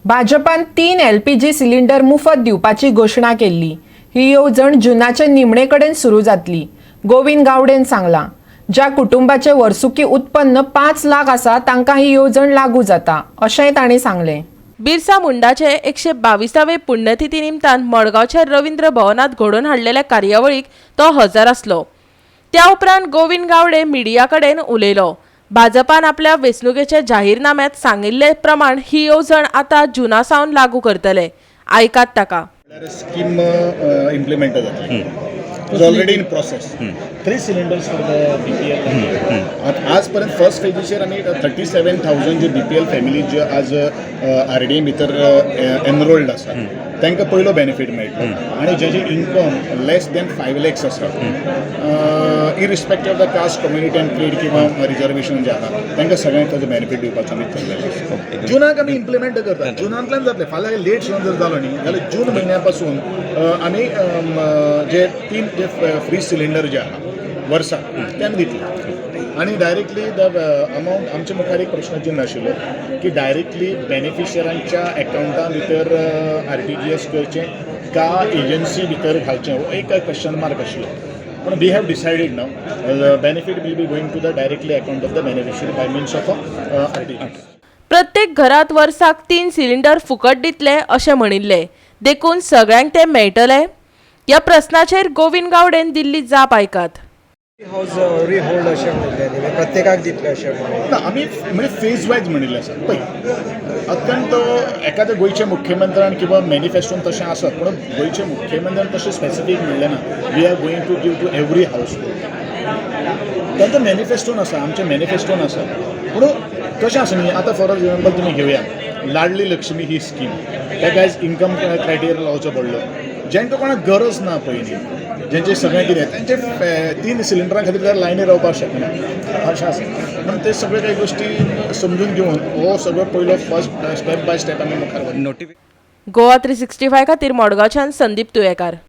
भाजपान 3 LPG cylinder मुफत दिवपाची घोशणा केल्ली. ही येवजण जुनाचे निमणे कडेन सुरू जातली, गोविंद गावडेन सांगलां. ज्या कुटुंबाचे वर्सुकी उत्पन्न 5 लाख आसा, तांकां ही येवजण लागू जाता, अशेंय तांणी सांगलें. बिरसा मुंडाचे 122वे पुण्यतिथी निमतान मडगांवच्या रवींद्र भवनात घडोवन हाडलेल्या कार्यावळीक तो हजर आसलो. त्या उपरांत गोविंद गावडे मिडिया कडेन उलयलो. भाजपान आपल्या वेंचणुकेच्या जाहीरनाम्यात सांगिल्ले प्रमाण ही येवजण आतां जुना सावन लागू करतले. आयकात ताका. स्कीम इम्प्लिमेंट जातली, is already in process, three cylinders for the BPL. आजपर्यंत फर्स्ट फेजीचेर आमी 37,000 जे बीपीएल फॅमिली जे आज आरडीए भितर एनरोल्ड आसा, तांकां पयलो बेनिफीट मेळटलो आनी JJ income less than 5 lakhs आसा, irrespective of the caste, community and creed किंवा रिजर्वेशन जे आहा, तांकां सगळ्यांक ताजो बेनिफीट दिवपाचो आमी ठरलेलें. जुनाक आमी इम्प्लिमेंट करता, जुनांतल्यान जातलें. फाल्यां लेट सुद्दां जर जालो न्ही जाल्यार जून म्हयन्या पासून आमी जे तीन जे फ्री सिलिंडर जे आहा वर्साक, ते आमी दितले. आनी डायरेक्टली the amount, आमच्या मुखार एक प्रश्न चिन्न आशिल्लो की डायरेक्टली बेनिफिशरांच्या एकावंटा भितर आरटीजीएस करचें का एजन्सी भितर घालचें, हो एक क्वेश्चन मार्क आशिल्लो. पूण we have decided now benefit will be going to the directly account of the beneficiary by means of RTGS. प्रत्येक घरात वर्साक तीन सिलिंडर फुकट दितले अशें म्हणिल्ले, देखून सगळ्यांक ते मेळटले? ह्या प्रस्नाचेर गोविंद गावडेन दिल्ली जाप आयकात. हाऊस रिहोल्ड अशें म्हणलें न्ही, प्रत्येकाक दितले अशें म्हणून. ना, आमी म्हणजे फेज वायज म्हणिल्लें आसा. पळय, अत्यंत एखाद्या गोंयच्या मुख्यमंत्र्यान किंवा मॅनिफेस्टोन तशें आसत, पूण गोंयच्या मुख्यमंत्र्यान तशें स्पेसिफीक म्हणलें ना, we are going to give to every household. तांचो मॅनिफेस्टोन आसा, आमच्या मॅनिफेस्टोन आसा. पूण कशें आसा न्ही, आतां फॉर एग्जाम्पल तुमी घेवया लाडली लक्ष्मी ही स्कीम, ताका आयज इन्कम क्रायटेरिया लावचो पडलो. जांकां कोणाक गरज ना पयलीं, जेंचे सगळें कितें, तेंचे तीन सिलिंडरा खातीर त्या लायनीर रावपाक शकना, अशें आसा. म्हणून ते सगळे काही गोश्टी समजून घेवन हो सगळो पयलो फर्स्ट स्टेप बाय स्टेप आमी मुखार वता. गोवा 365 खातीर मडगांवच्यान संदीप तुयेकार.